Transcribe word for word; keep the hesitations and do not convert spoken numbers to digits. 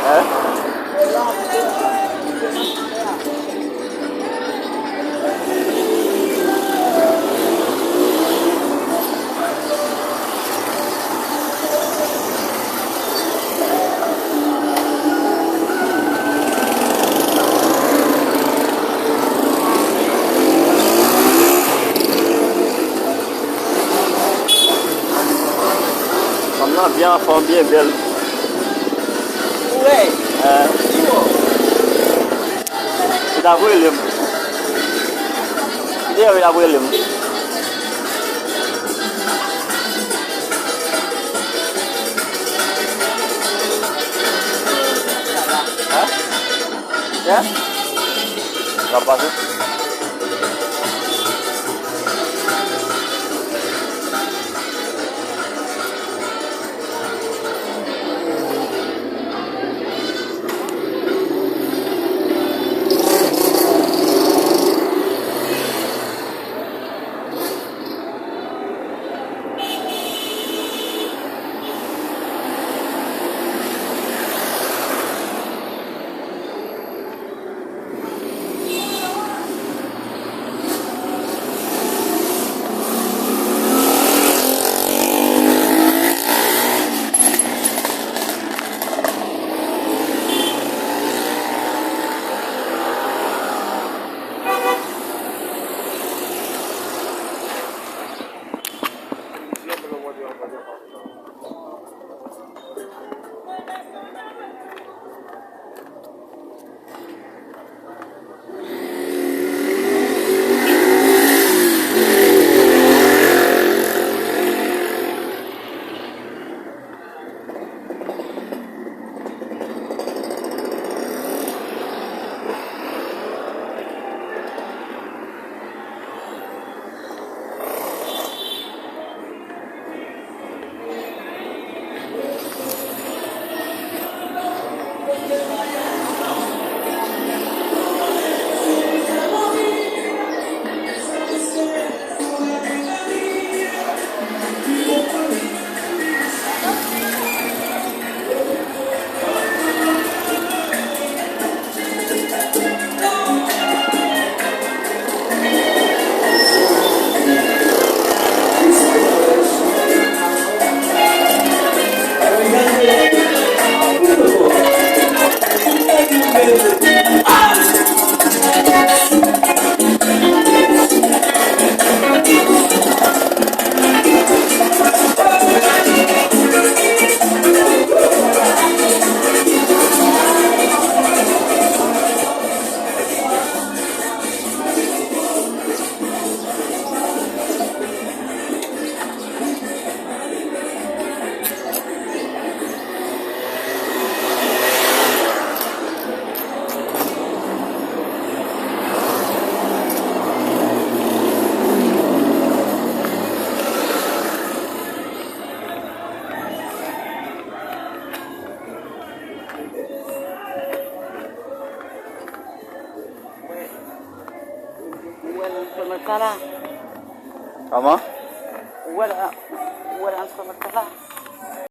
Hein? Fanm nan byen anfòm, byen bèl. Ou wè? Hein? Li t ap rele m. Li te wè l ap rele m. Hein? Hein? L ap pase? Ou wè nan sèmant sa la? Kòman? Ou wè la, ou wè nan sèmant sa la?